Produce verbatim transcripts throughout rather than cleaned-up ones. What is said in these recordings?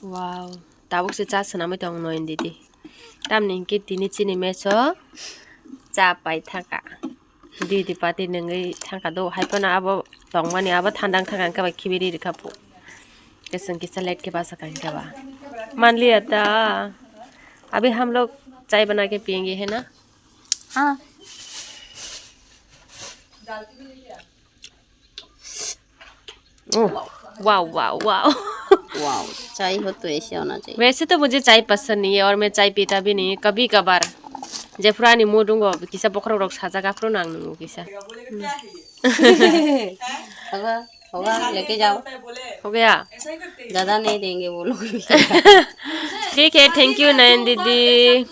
Wow, tabuk se cha swnamwi tong Noyondidi. Tamni hwnkhe tini chini meso cha pai thangkha. Didi pati nungwi thangkha do, hai phano abo tongmani abo thandang thangkha hwnkhe bai khibiri rikha phu. Keseng kisa late khe basa kha hwnkhe ba. Man liya ta. Abhi hum log chai bana ke piyenge, hai na? हाँ। ओह, wow, wow, wow. Wow, चाय हो तो ऐसे होना चाहिए। वैसे तो मुझे चाय पसंद नहीं है और मैं चाय पीता भी नहीं है, कभी कभार। Jephru ani mood wngo, kisa bokhorok rok sajak, aphuru no ang nungo kisa. होगा, होगा, लेके जाओ। हो गया? ज्यादा नहीं देंगे वो लोग। ठीक है, thank you नयन दीदी।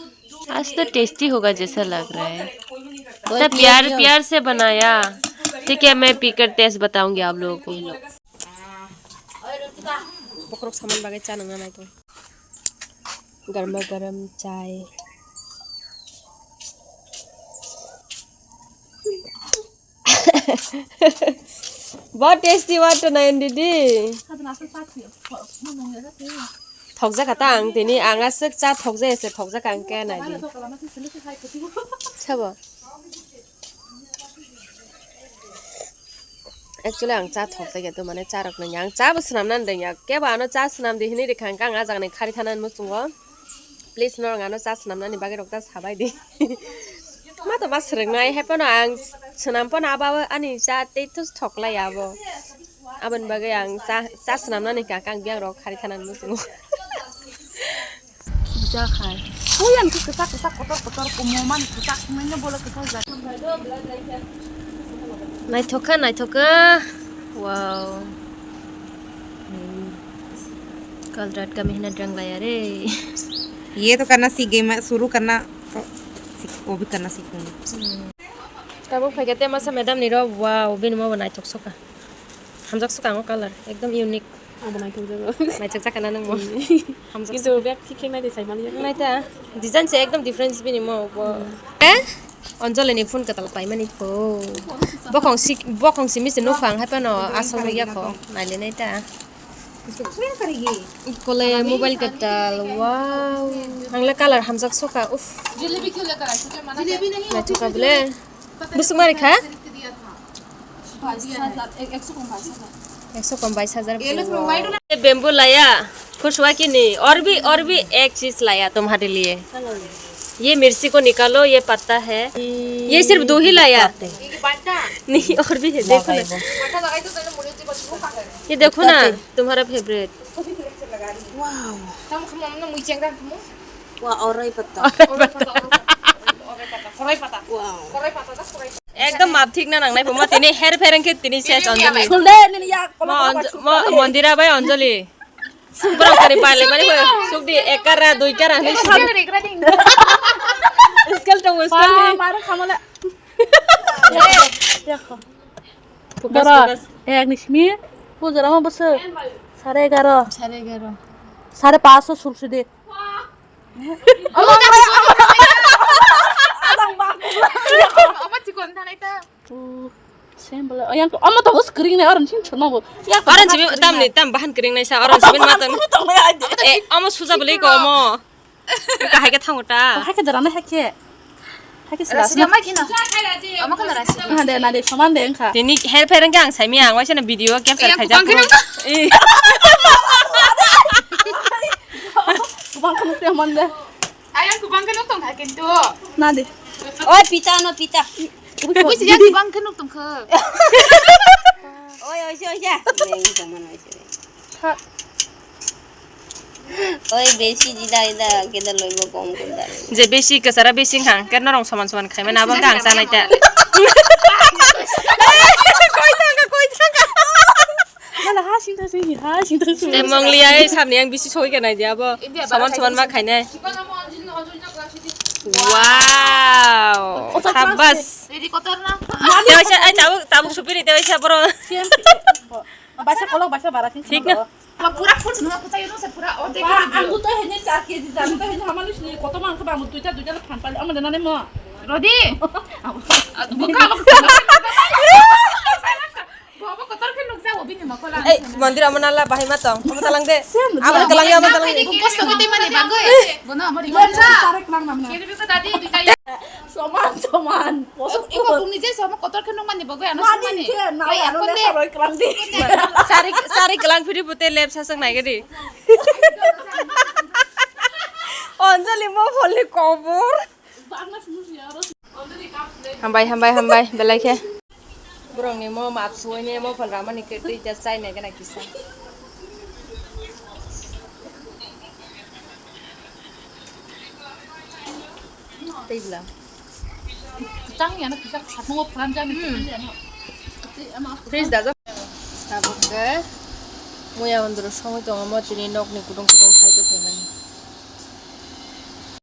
आज तो टेस्टी होगा जैसा लग रहा है। तो इतना प्यार प्यार से बनाया। ठीक है, मैं पीकर टेस्ट बताऊंगी आप लोगों को। Bokhorok samani bagwi cha nangna nai tong. Garma garam chai. Bo tasty water na, N D D. Thokjak kha ta ang tini, ang aswk cha thokjak ese thokjak ang khe nai di. Sabo. Actually ang cha thokjak ya to, mane cha rok nang ya. Ang cha bo swnam nan deng ya. Kebo ano cha swnam di hini rikha ang, ang ajak ni khari thana muchungo. Please norok ano cha swnam nani bagwi rok ta sabai di. Ma to ma swrwng nai, hai phano ang swnam phano abo ani cha tei thos thoklai abo. Aboni bagwi ang cha, cha swnam nani kha, ang biang rok khari thana muchungo. Khibja khai. Ui, ang khe kwchak kwchak kotor kotor kumo man kwchak nangya bole kwchak jak. Naithok kha, naithok kha. Wow. Kal rat kami hina drang laya re. Ye to karna sikh gayi, main shuru karna, to sikh, wo bhi karna sikh gayi. Tabuk phaikha te masa madam ni ro, wow, bini mo bo naithok sokha. Hamjak sokha ang o colour, ekdom unique. Amo naithok jago. Naithok jakha na nang mo. Hamjak. Kintu bag thik khe nai de sai mali. Nai ta, design se ekdom difference bini mo bo. Eh? Anjali ni phone kwtal paimani pho. Bokhong sik, bokhong simi se nukhang hai phano asol ya kho. Naile nai ta. Kole mobile kwtal, wow. Ang le colour hamjak sokha, uff. Naithok kha bole. Busuk mari kha? Ekso kom bais hajar. ये bamboo लाया, खुशवा की नहीं, और भी, और भी एक चीज लाया तुम्हारे लिए। ये मिर्ची को निकालो, ये पत्ता है, ये सिर्फ दो ही लाया। नहीं, और भी है, देखो ना। ये देखो ना, तुम्हारा favourite. Wow. Wow, orai pata. Wow. Ekdom map thik na nangnai puma tini hair phereng khe tini ses Anjali. Sulde nini ya. Mo Anj-, mo Mondira bai Anjali. Borok tari pale mani ko sukdi ekara dui kara ni. Scale tong scale ni. Mar khamale. Focus, focus. Ek ni simi pujara ma bwswk sare egaro. Sare egaro. Sare paanch sulsi de. Omo chikon thanai ta. Same bole. Oyang omo to screen ne orange sim chorma bo. Orange sim tam ni tam bahan kring nai sa orange sim ma tam. Eh, omo suja bole ko omo. Ka hai ke thango ta. Hai ke dara na hai ke. Hai ke sila. Rasi ma kina. Omo kana rasi. Na de na de soman de engkha. Tini hair phereng khe ang saimi ang waisa na video capture khai jak. Kubang khe nukte man de. Ayang kubang khe nuk tong kha kintu. Na de. Oi pita no pita. Kuwi sih ya kubang khe nuk tong kha. Oi oi oi ya. Oi besi jida ida keda loibo kom kunda. Je besi kasara besi khang ker norong soman soman khai mana abang kang sanai ta. Koi thangka koi thangka. Mala ha sing thang sing ha sing thang sing. Te mongli ai samni ang bisi soi kena dia bo. Soman soman ma khainai. Wow. Sabas. Te waisa ai tabuk tabuk supiri te waisa boro. Baisa kolok baisa bara sing. Thik na. Pura full sunu aku tayo se pura order. Ba ang to hene char K G jam to hene hamani sini koto mang khe ba duita duita phan pali ama dana mo. Rodi. Buka buka. Bobo kotor khe nuksa obi ni mokol. Ei, mondir amo nala bahai ma tong. Amo talang de. Amo talang ya, amo talang. Bung kosto kete mani bagoi. Bono amari. Tarik lang namna. Soman, soman. Iko bung nije somo kotor khe nung mani bagoi ano mani. Ai, ano le saroi klang di. Sari, sari klang phiri pute lep sasang nai gadi. Anjali mo phone ni kobor. Hambai, hambai, hambai, belai khe. Borokni mo map suwai ne mo phal ramani khe twi ta chai nai gana kisa. Tei bla. Tang ya na kisa khatmo pran jani. Fridge da. Tabuk khe muya hondro songwi tongo mo tini nokni kutung.